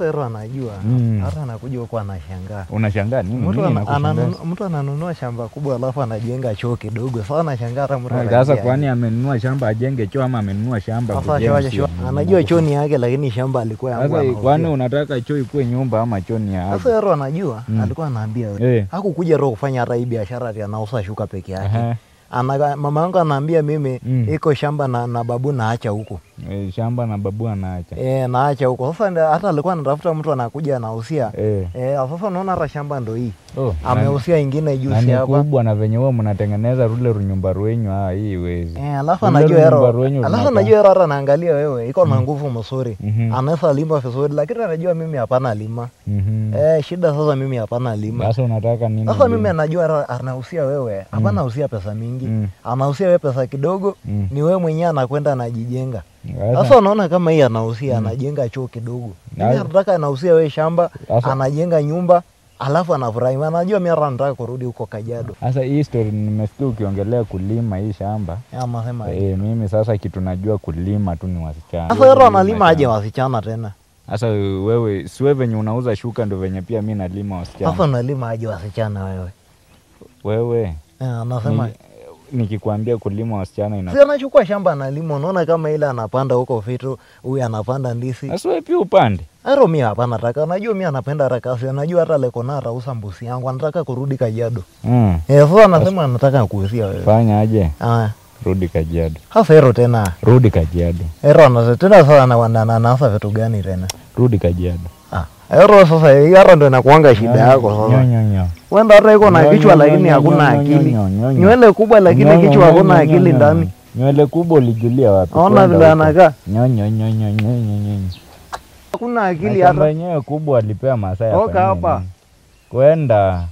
Ero anajua hata anakuja huko anashangaa. Unashangaa nini? Mtu ananunua shamba kubwa alafu anajenga choo kidogo. Sasa anashangaa hata mtu. Sasa kwani amenunua shamba ajenge choo ama amenunua shamba kujenga? Sasa anajua choo ni yake lakini shamba alikuwa yangu. Sasa kwani unataka choo ikuwe nyumba ama choo ni yake? Sasa Ero anajua, alikuwa anaambia wewe. Hakukuja roho kufanya hata hii biashara ati anauza shuka peke yake. Mama yangu anaambia mimi iko shamba na babu naacha huko. Shamba na babu anaacha. Naacha huko. Sasa hata alikuwa anatafuta mtu anakuja anahusia. Sasa unaona hata shamba ndo hii. Amehusia ingine juzi hapa. Kubwa na venye wewe mnatengeneza rule runyumba rwenyu hii wezi. Alafu anajua Ero. Alafu anajua Ero hata anaangalia wewe iko na nguvu mzuri. Anaweza lima vizuri lakini anajua mimi hapana lima. Shida sasa mimi hapana lima. Sasa unataka nini? Sasa mimi anajua anahusia wewe. Hapana husia pesa mingi. Anahusia wewe pesa kidogo, ni wewe mwenyewe anakwenda anajijenga. Sasa unaona kama hii anahusia anajenga choo kidogo. Mimi nataka anahusia wewe shamba, anajenga nyumba, alafu anafurahi. Anajua mimi hata nataka kurudi huko Kajiado. Sasa hii story nimesikia ukiongelea kulima hii shamba. Anasema mimi sasa kitu najua kulima tu ni wasichana. Sasa yeye analima aje wasichana tena? Sasa wewe si wewe venye unauza shuka ndio venye pia mimi nalima wasichana. Sasa unalima aje wasichana wewe? Wewe. Anasema nikikwambia kulima wasichana ina. Si anachukua shamba analima, unaona kama ile anapanda huko vitu, huyu anapanda ndisi. Sasa wewe pia upande. Ero mimi hapana nataka. Najua mimi anapenda harakasi, anajua hata leko na atauza mbuzi yangu, anataka kurudi Kajiado. Sasa anasema anataka kuhusia wewe. Fanya aje? Rudi Kajiado. Sasa Ero tena. Rudi Kajiado. Ero anasema tena sasa anaanza vitu gani tena? Rudi Kajiado. Ero sasa Ero ndio inakuanga shida yako sasa. Nyo. Wenda hata iko na kichwa lakini hakuna akili. Nywele kubwa lakini kichwa hakuna akili ndani. Nywele kubwa ulijulia wapi? Ona vile anakaa. Nyo. Hakuna akili hata. Shamba yenyewe kubwa alipea Masai. Toka hapa. Kwenda.